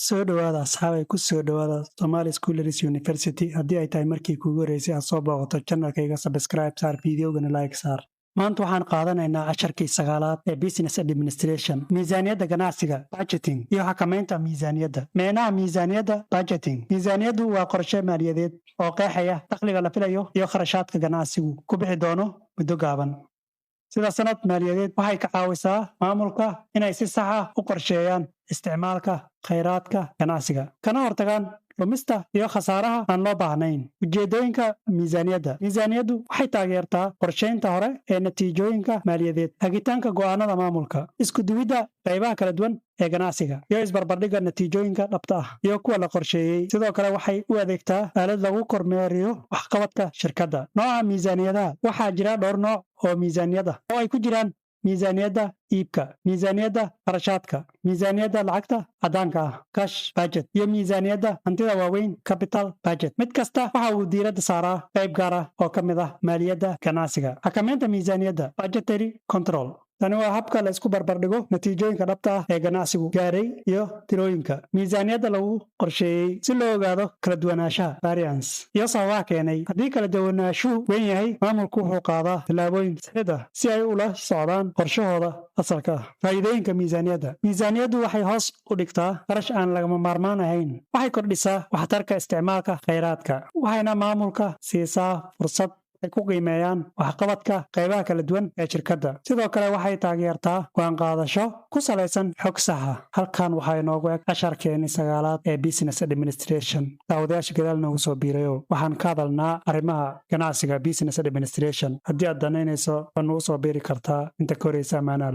Soo dhowaada asxaabay, ku soo dhowaada Somali Scholars University. Haddii ay tahay markii kuugu horeysay aad soo booqato channelkayga, subscribe saar, videogana like saar. Maanta waxaan qaadanaynaa casharkii sagaalaad ee Business Administration, miisaaniyadda ganacsiga, budgeting, iyo xakamaynta miisaaniyadda. Micnaha miisaaniyadda, budgeting. Miisaaniyaddu waa qorshe maaliyadeed oo qeexaya dakhliga la filayo iyo kharashaadka ganacsigu ku bixi doono muddo gaaban, sida sanad maaliyadeed. Waxay ka caawisaa maamulka inay si sax ah u qorsheeyaan isticmaalka khayraadka ganacsiga, kana hortagaan lumista iyo khasaaraha aan loo baahnayn. Ujeedooyinka miisaaniyadda: miisaaniyaddu waxay taageertaa qorshaynta hore ee natiijooyinka maaliyadeed, hagitaanka go'aanada maamulka, isku duwidda qaybaha kala duwan ee ganacsiga, iyo isbarbardhigga natiijooyinka dhabta ah iyo kuwa la qorsheeyey. Sidoo kale, waxay u adeegtaa aalad lagu kormeeriyo waxqabadka shirkadda. Nooca miisaaniyadaha: waxaa jira dhowr nooc oo miisaaniyad ah, oo ay ku jiraan miisaaniyadda iibka, miisaaniyadda kharashaadka, miisaaniyadda lacagta caddaanka ah, cash budget, iyo miisaaniyadda hantida waaweyn, capital budget. Mid kasta waxa uu diiradda saaraa qayb gaar ah oo ka mid ah maaliyadda ganacsiga. Xakamaynta miisaaniyadda, budgetary control. Tani waa habka la isku barbardhigo natiijooyinka dhabta ah ee ganacsigu gaaray iyo tirooyinka miisaaniyadda lagu qorsheeyey, si loo ogaado kala duwanaanshaha, variance, iyo sababaha keenay. Haddii kala duwanaanshuhu weyn yahay, maamulku wuxuu qaadaa tillaabooyin sixid ah si ay ula socdaan qorshahooda asalka ah. Faa'iidooyinka miisaaniyadda: miisaaniyaddu waxay hoos u dhigtaa qarash aan lagama maarmaan ahayn, waxay kordhisaa waxtarka isticmaalka khayraadka, waxayna maamulka siisaa fursad ay ku qiimeeyaan waxqabadka qaybaha kala duwan ee shirkadda. Sidoo kale, waxay taageertaa go'aan qaadasho ku salaysan xog sax ah. Halkan waxaa inoogu eg casharkeeni sagaalaad ee Business Administration. Daawadayaasha gadaal noogu soo biirayo, waxaan ka hadalnaa arrimaha ganacsiga, Business Administration. Haddii aad danaynayso, waa nugu soo biiri kartaa. Inta ka horeysa, amaanaal.